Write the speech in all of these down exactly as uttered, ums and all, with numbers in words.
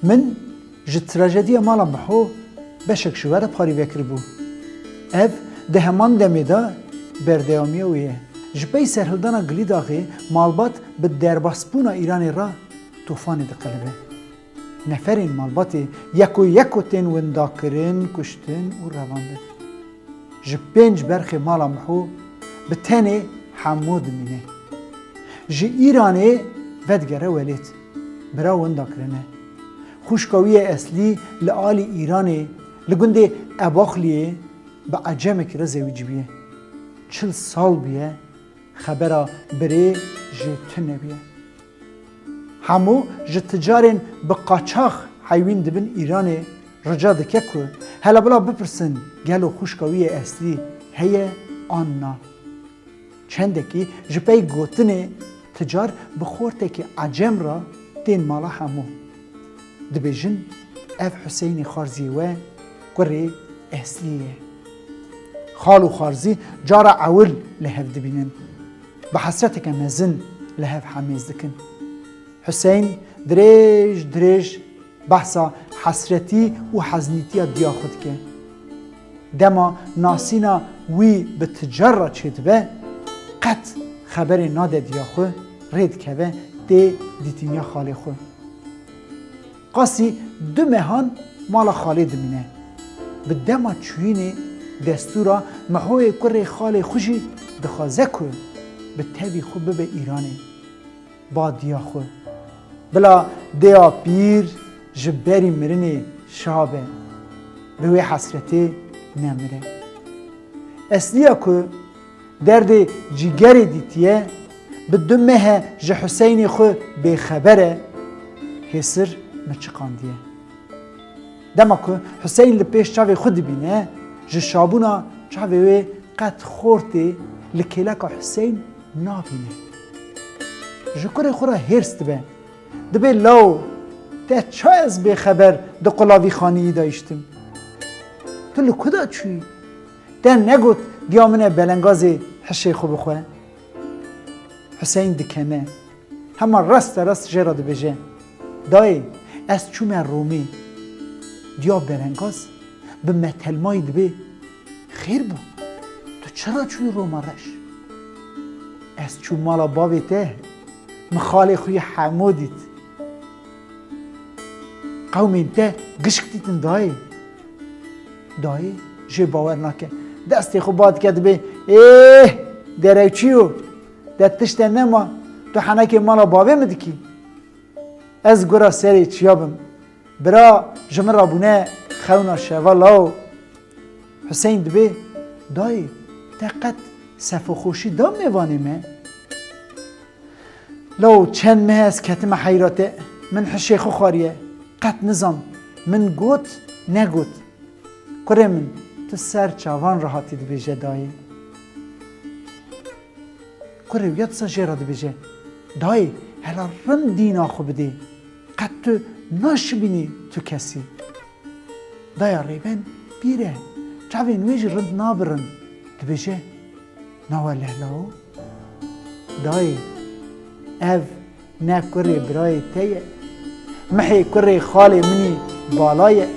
Min ji trajediya mala Miho beşek ji we re parî vekiribû. Ev di heman demê de berdewamiya wê ye. Ji pey serhildana Gilîdaxê malbat bi derbasbûna Îranê re tofanê diqelibe. Neferên malbatê yeko yeko tên windakirin, kuştin û revandin. Ji pênc berxê mala Miho bi tenê Hemo dimîne. Ji Îranê vedigere welêt. Bira winda kirine. Xwişka wî yê eslî li alî Îranê, li gundê Ebaxliyê bi ecemekî re zewicî bûye. Çil sal bûye, xebera birê jê tune bûye. Hemo ji ticarên bi qaçax heywîn dibin Îranê rica dike ku hele bila bipirsin gelo xwişka wî yê eslî heye an na. Çendekî ji pey gotinê ticar bi xortekî ecem re tên mala Hemo. Dibêjin, ev Huseynê Xarziyê we kurê eslî ye. Xal û Xarzî cara ewil li hev dibînin. Bi hesreteke mezin li hev hemêz dikin. Huseyn dirêj dirêj behsa hesretî û heznîtiya diya xwe dike. Dema nasîna wî bi ticar re çêdibe, qet xeberê nade diya xwe, rê dikeve tê dîtiniya xalê xwe. Qasî du mehan mala xalê dimîne. Bi dema çûyînê destûra Mihoyê kurê xalê xwe jî dixwaze ku bi tevî xwe bibe Îranê. Ba diya xwe. Bila dêya pîr ji berî mirinê şa be. Bi wê hesretê nemire. Esliya ku derdê cîgerê dîtiye, bi du meh e ji Huseynê xwe bêxeber e, hêsir min çiqandiye. Dema ku Huseyn li pêş çavê xwe dibîne, ji şabûna çavê wê qet xortê li kêleka Huseyn nabîne. Ji kurê xwe re hêrs dibe. Dibê law, te ça ez bêxeber di qulavîxaneyî dayiştim? Tu li ku de çûyî? Te negot diya min e belengazê hişê xwe bixwe? Huseyn dikene. Hema raste rast jê re dibêje, dayê, ez çûme Romê. Diya belengaz bi metelmayî dibê, xêr bû, tu çira çûyî Roma reş? Ez çûm mala bavê te, min xalê xwe yê Hemo dît. Qewmên te gişk dîtin dayê. Dayê jê bawer nake. Destê xwe ba dike dibê, êh, derewçîyo, te tişte nema, tu henekê mala bavê min dikî? Ez gura serê çiya bim. Bira ji min re bûne xewna şeva law. Huseyn dibê, dayê, te qet sefoxweşî da mêvanê me? Law çend meh ez ketime heyra te, min hişê xwe xwariye, qet nizam, min got, negot. Kurê min, tu ser çavan re hatî dibêje dayê. Kurê wî ya disa jê re dibêje, dayê, hela rind dîna xwe bidê, qet tu naşibînî tu kesî. Daya Rêben pîr e, çavên wê jî rind nabirin, dibêje, na weleh lawo, dayê, ev ne kurê birayê te ye, mihê kurê xalê min î bala ye.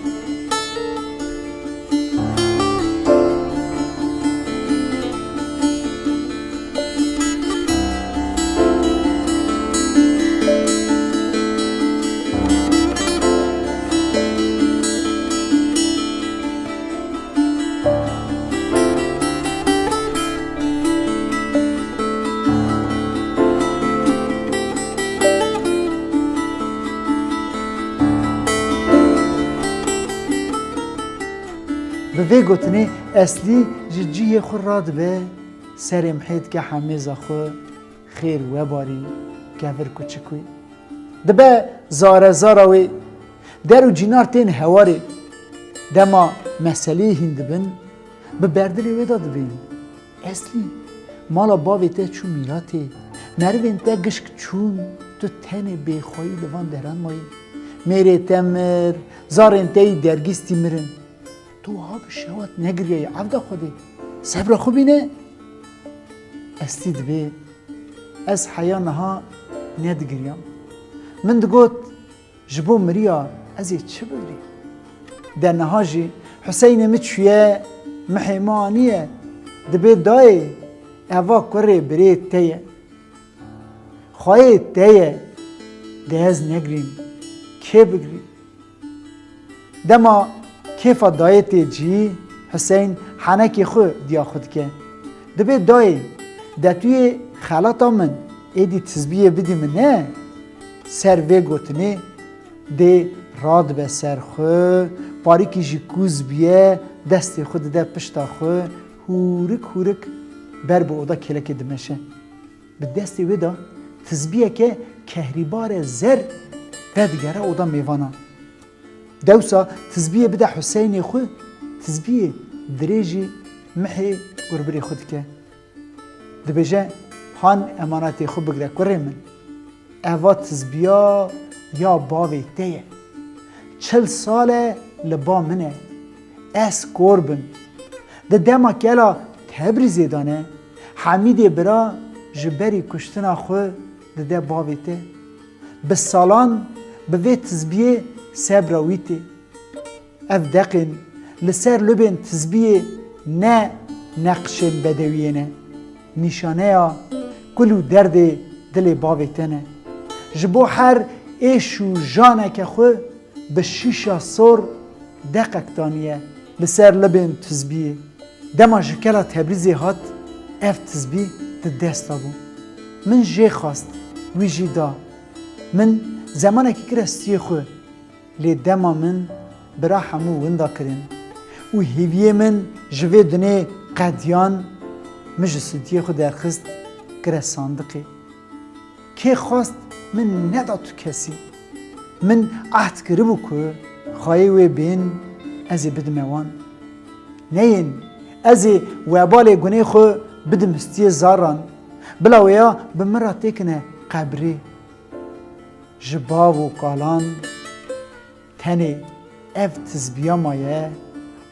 Bi vê gotinê Eslî ji cihê xwe radibe, serê mihê dike hemêza xwe, xêr webarî, kevir kuçik wî. Dibe zare zara wê, der û cînar tên hewarê. Dema meseleyê hîn dibin, bi berdilê wê de dibên. Eslî, mala bavê te çû mîratê. Merivên te gişk çûn, tu tenê bêxweyî li van deran mayî. Mêrê te mir, zarên te yî dergîstî mirin. Tu wiha bi şewat negiriyaye, evda Xwedê. Sebra xwe bîne. Eslî dibê, ez heya niha nedigiriyam. Min digot, ji bo miriya Ez ê çi bigirîm? De niha jî Huseynê min çûye, mihê min aniye. Dibê dayê, eva kurê birê te ye. Xweyê te ye. De ez negirîm. Kê bigirî? Dema kêfa dayê tê cî, Huseyn henekê xwe diya xwe dike. Dibê dayê, de tu yê xelata min, êdî tizbiyê bidî min ne? Ser vê gotinê dê radibe ser xwe, parîkî jî kûz bûye, destê xwe dide pişta xwe, hûrik hûrik ber bi oda kêlekê dimeşe. Bi destê wê de tizbiyeke kehrîbare zer vedigere oda mêvanan. Dewsa tizbiyê bide Huseynê xwe, tizbiyê dirêjî mihê gurbirê xwe dike. Dibêje, han emanetê xwe bigire kurê min. Eva tizbiya ya bavê te ye. Çil sal e li ba min e. Ez kor bim. Di dema kela Tebrîzê de ne, Hemîdê bira ji berî kuştina xwe dide bavê te. Bi salan bi vê tizbiyê sebra wî tê. Ev deqên li ser lubên tizbiyê ne neqşên bedewiyê ne. Nîşaneya kul û derdê dilê bavê te ne. Ji bo her êş û janeke xwe bi şîşa sor deqek daniye li ser libên tizbiyê. Dema ji kela Tebrîzê hat, ev tizbî di dest de bû. Min jê xwest, wî jî da. Min zemanekî kire stiyê xwe, lê dema min bira hemû winda kirin û hêviyê min ji vê dunê qediyan, min ji sûdiyê xwe derxist, kire sandiqê. Kê xwest min neda tu kesî. Min ehd kiribû ku xweyê wê bên ez ê bidime wan. Neyên, ez ê webalê gunê xwe bidim histiyê zaran, bila wêya bi min re têkine qebrê. Ji bav û kalan tenê ev tizbiya maye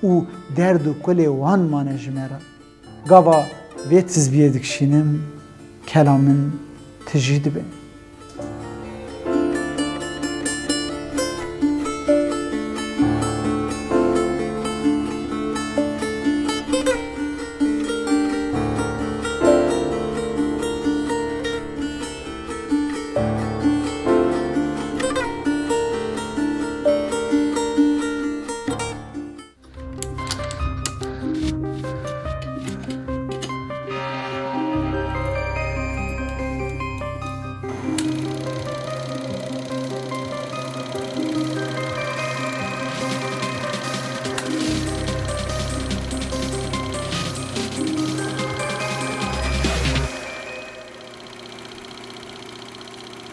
û derd û kulê wan mane ji me re. Gava vê tizbiyê dikişînim, kela min tijî dibe.